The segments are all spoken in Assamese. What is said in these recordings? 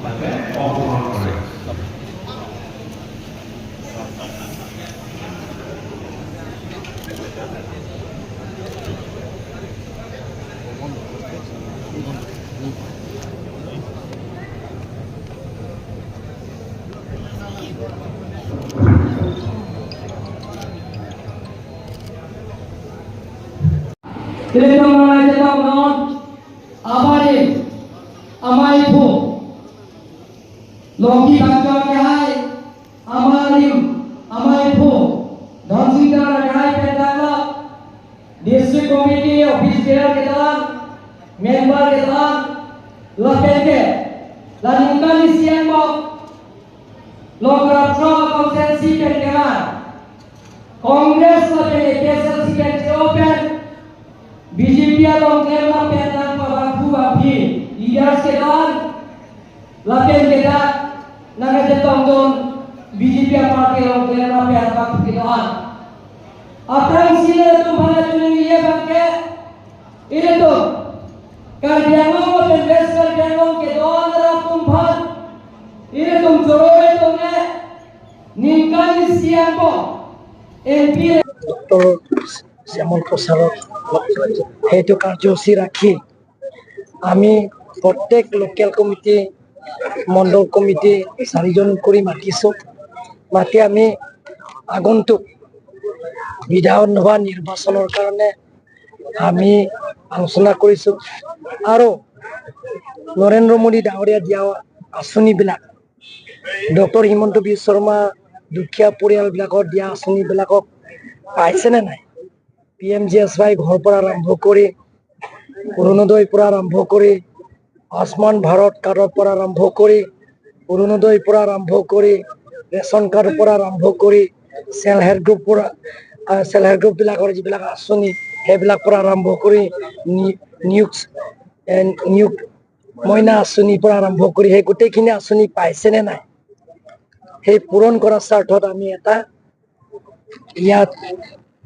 তাতে অংশগ্ৰহণ কৰে। District committee office bearer ke dalam, member ke dalam, lapen ke, laningkan siang mo, lokrapsa konsensi pen kelan, Congress lapen APSLC pen open, BJP long claim lapen nang pabangku bapi, leaders ke dalam, lapen ke da, nanga jetong don, BJP party long claim lapen bangku ke dalam. Atang sila tu bhala chuning ye bangke ini tu Karbi Anglong pen West Karbi Anglong ke don ra tum bhan ini tum joroi tum ne ningkan siang ko MP. Doctor Shyamal প্ৰসাদক সেইটো কাৰ্যসূচী ৰাখি আমি প্ৰত্যেক লোকেল কমিটি, মণ্ডল কমিটি চাৰিজন কৰি মাতিছোঁ। মাতি আমি আগন্তুক বিধানসভা নিৰ্বাচনৰ কাৰণে আমি আলোচনা কৰিছোঁ আৰু নৰেন্দ্ৰ মোদী ডাঙৰীয়া দিয়া আঁচনিবিলাক, ডক্টৰ হিমন্ত বিশ্ব শৰ্মা দুখীয়া পৰিয়ালবিলাকৰ দিয়া আঁচনিবিলাকক পাইছেনে নাই, পিএমজিএছৱাই ঘৰৰ পৰা আৰম্ভ কৰি, অৰুণোদয়ৰ পৰা আৰম্ভ কৰি, আয়ুষ্মান ভাৰত কাৰ্ডৰ পৰা আৰম্ভ কৰি, অৰুণোদয়ৰ পৰা আৰম্ভ কৰি, ৰেচন কাৰ্ডৰ পৰা আৰম্ভ কৰি, চেল্ফ হেল্প গ্ৰুপ পৰা, চেল্ফ হেল্প গ্ৰুপবিলাকৰ যিবিলাক আঁচনি সেইবিলাক পৰা আৰম্ভ কৰি, নিয়োগ নিয়োগ মইনা আঁচনিৰ পৰা আৰম্ভ কৰি সেই গোটেইখিনি আঁচনি পাইছেনে নাই, সেই পূৰণ কৰাৰ স্বাৰ্থত আমি এটা ইয়াত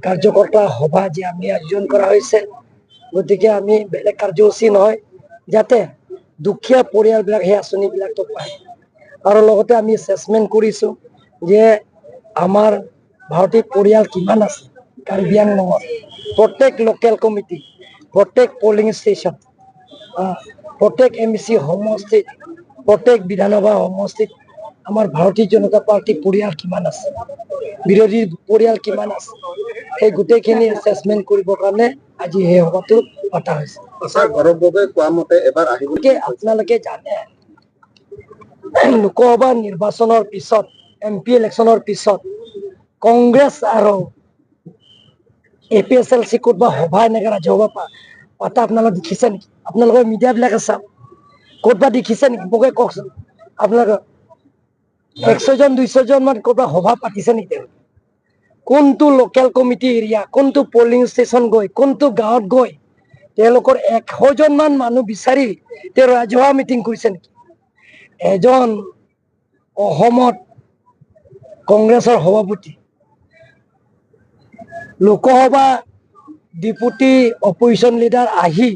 কাৰ্যকৰ্তা সভা যি আমি আয়োজন কৰা হৈছে। গতিকে আমি বেলেগ কাৰ্যসূচী নহয়, যাতে দুখীয়া পৰিয়ালবিলাক সেই আঁচনিবিলাকতো পায়। আৰু লগতে আমি এছেচমেণ্ট কৰিছোঁ যে আমাৰ ভাৰতীয় পৰিয়াল কিমান আছে কাৰ্বি আংলঙত। প্ৰত্যেক লোকেল কমিটি, প্ৰত্যেক পলিং ষ্টেচন, প্ৰত্যেক এমচি সমষ্টিত, প্ৰত্যেক বিধানসভা সমষ্টিত আমাৰ ভাৰতীয় জনতা পাৰ্টীৰ পৰিয়াল কিমান আছে, বিৰোধী পৰিয়াল কিমান আছে, সেই গোটেইখিনি এছেচমেণ্ট কৰিবৰ কাৰণে আজি সেই সভাটো পতা হৈছে। গৌৰৱ গগৈ কোৱা মতে এবাৰ আহিব। গতিকে আপোনালোকে জানে, লোকসভা নিৰ্বাচনৰ পিছত, এমপি ইলেকশ্যনৰ পিছত কংগ্ৰেছ আৰু এপিএছএলচি ক'তবা সভা এনেকে ৰাজহুৱা পাতা আপোনালোকে দেখিছে নেকি? আপোনালোকৰ মিডিয়াবিলাকে চাওক, ক'তবা দেখিছে নেকি? মোকে কওকচোন, আপোনালোকৰ 100 জন 200 জন মান ক'ৰবাত সভা পাতিছে নেকি তেওঁলোকে? কোনটো লোকেল কমিটি এৰিয়া, কোনটো পলিং ষ্টেচন গৈ, কোনটো গাঁৱত গৈ তেওঁলোকৰ 100 জন মান মানুহ বিচাৰি তেওঁ ৰাজহুৱা মিটিং কৰিছে নেকি? এজন অসমত কংগ্ৰেছৰ সভাপতি, লোকসভা ডিপুটি অপজিশ্যন লিডাৰ আহি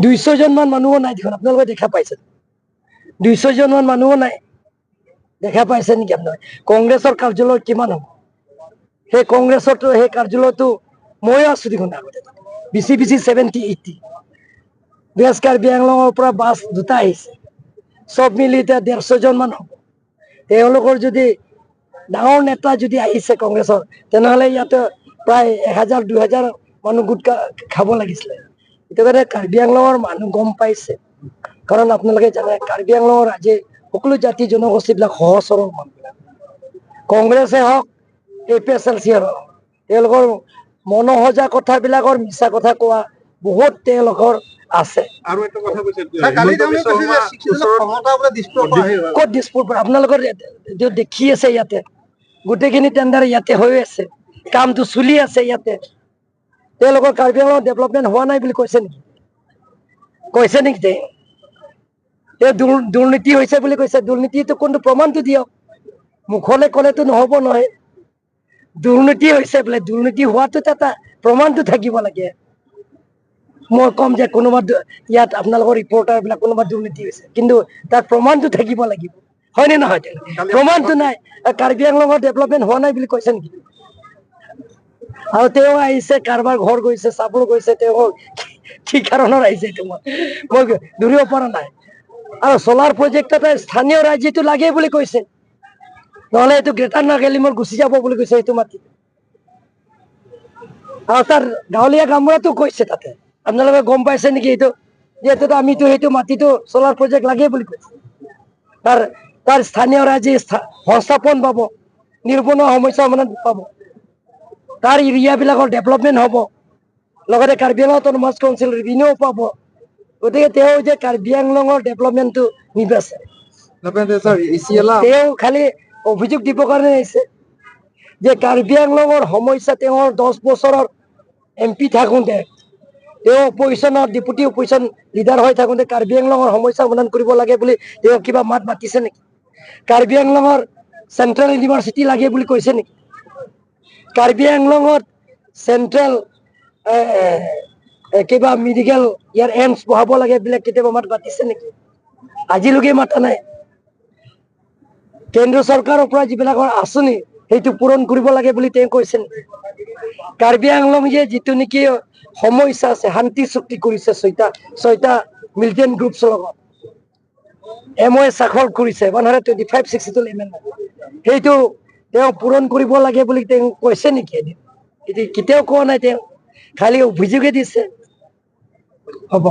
200 জন মান মানুহো নাই দেখোন। আপোনালোকে দেখা পাইছে? 200 জন মান মানুহো নাই, দেখা পাইছে নেকি আপোনালোকে? কংগ্ৰেছৰ কাৰ্যালয় কিমান হ'ব? সেই কংগ্ৰেছৰতো সেই কাৰ্যালয়তো ময়ো আছো দেখোন আগতে, বেছি বেছি 70-80। ৱেষ্ট কাৰ্বি আংলঙৰ পৰা বাছ দুটা আহিছে, চব মিলি এতিয়া 150 জন মান হ'ব। তেওঁলোকৰ যদি ডাঙৰ নেতা যদি আহিছে কংগ্ৰেছৰ, তেনেহ'লে ইয়াতে প্ৰায় 1000 2000 মানুহ গোট খাব লাগিছিলে। সেইটো কাৰণে কাৰ্বি আংলঙৰ মানুহ গম পাইছে। কাৰণ আপোনালোকে জানে, কাৰ্বি আংলঙৰ আজি সকলো জাতি জনগোষ্ঠীবিলাক সহজ সৰল মানুহবিলাক। কংগ্ৰেছে হওক, এপিএছএলচি হওক, তেওঁলোকৰ মনোসজা কথাবিলাকৰ মিছা কথা কোৱা বহুত তেওঁলোকৰ আছে। আৰু এটা কথা কৈছে কালি হিমন্ত তেওঁলোকে বিশ্ব কৈছে যে শৰ্মা 60 জনৰ ওচৰত ক্ষমতা বোলে দিছপুৰৰ পৰা আহিব। ক'ত দিছপুৰ পৰা? আপোনালোকৰ এইটো দেখি আছে, ইয়াতে গোটেইখিনি টেণ্ডাৰ ইয়াতে হৈ আছে, কামটো চলি আছে ইয়াতে। তেওঁলোকৰ কাৰ্বি আংলঙত ডেভেলপমেণ্ট হোৱা নাই বুলি কৈছে নেকি? কৈছে নেকি? তেওঁ দুৰ্নীতি হৈছে বুলি কৈছে। দুৰ্নীতিটো কোনটো, প্ৰমাণটো দিয়ক। মুখলে ক'লেতো নহ'ব নহয়। দুৰ্নীতি হৈছে বোলে, দুৰ্নীতি হোৱাটোত এটা প্ৰমাণটো থাকিব লাগে। মই ক'ম যে কোনোবা ইয়াত আপোনালোকৰ ৰিপৰ্টাৰবিলাক কোনোবা দুৰ্নীতি হৈছে, কিন্তু তাৰ প্ৰমাণটো থাকিব লাগিব, হয়নে নহয়? প্ৰমাণটো নাই। কাৰ্বি আংলঙৰ ডেভেলপমেণ্ট হোৱা নাই বুলি কৈছে নেকি? আৰু তেওঁ আহিছে, কাৰোবাৰ ঘৰ গৈছে, চাব গৈছে, তেওঁ কি কাৰণত আহিছে এইটো মই ধৰিব পৰা নাই। আৰু চলাৰ প্ৰজেক্ট এটা স্থানীয় ৰাজ্যটো লাগে বুলি কৈছে, নহ'লে এইটো গ্ৰেটাৰ নাগালিমৰ গুচি যাব বুলি কৈছে সেইটো মাটি। আৰু তাৰ গাঁৱলীয়া গামবুঢ়াতো কৈছে তাতে, আপোনালোকে গম পাইছে নেকি এইটো, যিহেতু আমিতো সেইটো মাটিটো চলাৰ প্ৰজেক্ট লাগে বুলি কৈছে। তাৰ স্থানীয় ৰাইজে সংস্থাপন পাব, নিবনুৱা সমস্যা সমাধান পাব, তাৰ এৰিয়াবিলাকৰ ডেভেলপমেণ্ট হ'ব, লগতে Karbi Anglong autonomous council revenue পাব। গতিকে তেওঁ যে কাৰ্বি আংলঙৰ ডেভেলপমেণ্টটো নিবিচাৰে, তেওঁ খালি অভিযোগ দিবৰ কাৰণে আহিছে যে কাৰ্বি আংলঙৰ সমস্যা। তেওঁৰ 10 বছৰৰ এম পি থাকোঁতে, তেওঁ অপজিশ্যনৰ ডেপুটি অপজিশ্যন লিডাৰ হৈ থাকোঁতে কাৰ্বি আংলঙৰ সমস্যা সমাধান কৰিব লাগে বুলি তেওঁ কিবা মাত মাতিছে নেকি? কাৰ্বি আংলঙৰ চেণ্ট্ৰেল ইউনিভাৰ্চিটি লাগে বুলি কৈছে নেকি? কাৰ্বি আংলঙত চেণ্ট্ৰেল কিবা মেডিকেল ইয়াৰ এইমছ বহাব লাগে এইবিলাক কেতিয়াবা মাত মাতিছে নেকি? আজিলৈকে মাতা নাই। কেন্দ্ৰ চৰকাৰৰ পৰা যিবিলাকৰ আঁচনি সেইটো পূৰণ কৰিব লাগে বুলি তেওঁ কৈছে নেকি? কাৰ্বি আংলং যে যিটো নেকি সমস্যা আছে, শান্তি চুক্তি কৰিছে ছয়টা মিলিটেণ্ট গ্ৰুপছৰ লগত, এম অ' স্বাক্ষৰ কৰিছে 125 62 এমেণ্ডমেণ্ট, সেইটো তেওঁ পূৰণ কৰিব লাগে বুলি তেওঁ কৈছে নেকি এদিন? এতিয়া কেতিয়াও কোৱা নাই, তেওঁ খালি অভিযোগে দিছে। হ'ব।